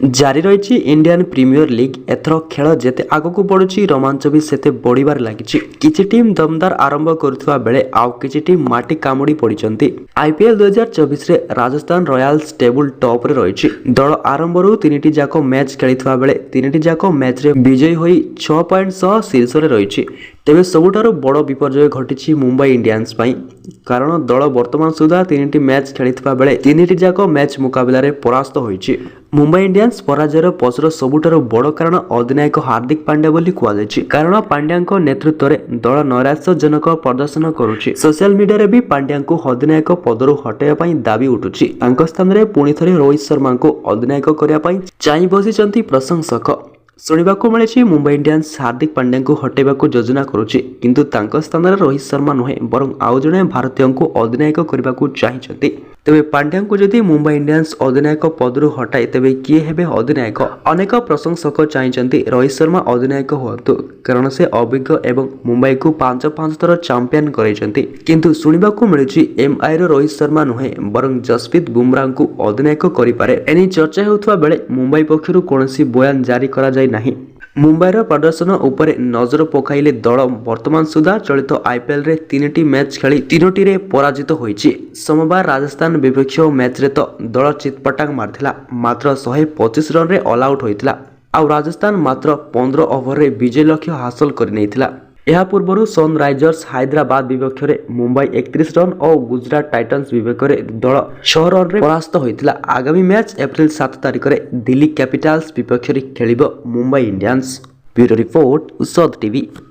ଜାରି ରହିଛି Indian premier league. ଏଥର ଖେଳ ଯେତେ ଆଗକୁ ବଢ଼ୁଛି, ରୋମାଞ୍ଚ ବି ସେତେ ବଢ଼ିବାରେ ଲାଗିଛି। କିଛି ଟିମ୍ ଦମଦାର ଆରମ୍ଭ କରୁଥିବା ବେଳେ ଆଉ କିଛି ଟିମ୍ ମାଟି କାମୁଡ଼ି ପଡ଼ିଛନ୍ତି। ଆଇପିଏଲ୍ 2024ରେ ରାଜସ୍ଥାନ ରୟାଲ୍ସ ଟେବୁଲ ଟପ୍ରେ ରହିଛି। ଦଳ ଆରମ୍ଭରୁ ତିନିଟି ଯାକ ମ୍ୟାଚ୍ ଖେଳିଥିବା ବେଳେ ତିନିଟି ଯାକ ମ୍ୟାଚ୍ରେ ବିଜୟୀ ହୋଇ 6 ପଏଣ୍ଟ ସହ ଶୀର୍ଷରେ ରହିଛି। ତେବେ ସବୁଠାରୁ ବଡ଼ ବିପର୍ଯ୍ୟୟ ଘଟିଛି ମୁମ୍ବାଇ ଇଣ୍ଡିଆନ୍ସ ପାଇଁ, କାରଣ ଦଳ ବର୍ତ୍ତମାନ ସୁଦ୍ଧା ତିନିଟି ମ୍ୟାଚ୍ ଖେଳିଥିବା ବେଳେ ତିନିଟି ଯାକ ମ୍ୟାଚ୍ ମୁକାବିଲାରେ ପରାସ୍ତ ହୋଇଛି। ମୁମ୍ବାଇ ଇଣ୍ଡିଆନ୍ସ ପରାଜୟର ପଛର ସବୁଠାରୁ ବଡ଼ କାରଣ ଅଧିନାୟକ ହାର୍ଦ୍ଦିକ ପାଣ୍ଡ୍ୟା ବୋଲି କୁହାଯାଇଛି, କାରଣ ପାଣ୍ଡ୍ୟାଙ୍କ ନେତୃତ୍ୱରେ ଦଳ ନୈରାଶ୍ୟଜନକ ପ୍ରଦର୍ଶନ କରୁଛି। ସୋସିଆଲ ମିଡିଆରେ ବି ପାଣ୍ଡ୍ୟାଙ୍କୁ ଅଧିନାୟକ ପଦରୁ ହଟାଇବା ପାଇଁ ଦାବି ଉଠୁଛି। ତାଙ୍କ ସ୍ଥାନରେ ପୁଣି ଥରେ ରୋହିତ ଶର୍ମାଙ୍କୁ ଅଧିନାୟକ କରିବା ପାଇଁ ଚାହିଁ ବସିଛନ୍ତି ପ୍ରଶଂସକ। ଶୁଣିବାକୁ ମିଳିଛି, ମୁମ୍ବାଇ ଇଣ୍ଡିଆନ୍ସ ହାର୍ଦ୍ଦିକ ପାଣ୍ଡ୍ୟାଙ୍କୁ ହଟାଇବାକୁ ଯୋଜନା କରୁଛି, କିନ୍ତୁ ତାଙ୍କ ସ୍ଥାନରେ ରୋହିତ ଶର୍ମା ନୁହେଁ, ବରଂ ଆଉ ଜଣେ ଭାରତୀୟଙ୍କୁ ଅଧିନାୟକ କରିବାକୁ ଚାହିଁଛନ୍ତି। ତେବେ ପାଣ୍ଡ୍ୟାଙ୍କୁ ଯଦି ମୁମ୍ବାଇ ଇଣ୍ଡିଆନ୍ସ ଅଧିନାୟକ ପଦରୁ ହଟାଏ, ତେବେ କିଏ ହେବେ ଅଧିନାୟକ? ଅନେକ ପ୍ରଶଂସକ ଚାହିଁଛନ୍ତି ରୋହିତ ଶର୍ମା ଅଧିନାୟକ ହୁଅନ୍ତୁ, କାରଣ ସେ ଅଭିଜ୍ଞ ଏବଂ ମୁମ୍ବାଇକୁ ପାଞ୍ଚ ପାଞ୍ଚ ଥର ଚାମ୍ପିୟନ କରାଇଛନ୍ତି। କିନ୍ତୁ ଶୁଣିବାକୁ ମିଳୁଛି, ଏମ୍ଆଇର ରୋହିତ ଶର୍ମା ନୁହେଁ, ବରଂ ଜସପ୍ରୀତ ବୁମରାଙ୍କୁ ଅଧିନାୟକ କରିପାରେ। ଏନେଇ ଚର୍ଚ୍ଚା ହେଉଥିବା ବେଳେ ମୁମ୍ବାଇ ପକ୍ଷରୁ କୌଣସି ବୟାନ ଜାରି କରାଯାଇ ନାହିଁ। ମୁମ୍ବାଇର ପ୍ରଦର୍ଶନ ଉପରେ ନଜର ପକାଇଲେ ଦଳ ବର୍ତ୍ତମାନ ସୁଦ୍ଧା ଚଳିତ ଆଇପିଏଲ୍ରେ ତିନିଟି ମ୍ୟାଚ୍ ଖେଳି ତିନୋଟିରେ ପରାଜିତ ହୋଇଛି। ସୋମବାର ରାଜସ୍ଥାନ ବିପକ୍ଷ ମ୍ୟାଚ୍ରେ ତ ଦଳ ଚିତପଟାଙ୍ଗ ମାରିଥିଲା, ମାତ୍ର 125 ରନ୍ରେ ଅଲ୍ ଆଉଟ୍ ହୋଇଥିଲା। ଆଉ ରାଜସ୍ଥାନ ମାତ୍ର 15 ଓଭରରେ ବିଜୟ ଲକ୍ଷ୍ୟ ହାସଲ କରିନେଇଥିଲା। ଏହା ପୂର୍ବରୁ ସନରାଇଜର୍ସ ହାଇଦ୍ରାବାଦ ବିପକ୍ଷରେ ମୁମ୍ବାଇ 31 ରନ୍ ଓ ଗୁଜରାଟ ଟାଇଟନ୍ସ ବିପକ୍ଷରେ ଦଳ 6 ରନ୍ରେ ପରାସ୍ତ ହୋଇଥିଲା। ଆଗାମୀ ମ୍ୟାଚ୍ ଏପ୍ରିଲ 7 ତାରିଖରେ ଦିଲ୍ଲୀ କ୍ୟାପିଟାଲ୍ସ ବିପକ୍ଷରେ ଖେଳିବ ମୁମ୍ବାଇ ଇଣ୍ଡିଆନ୍ସ। ବ୍ୟୁରୋ ରିପୋର୍ଟ, ଉସଦ ଟିଭି।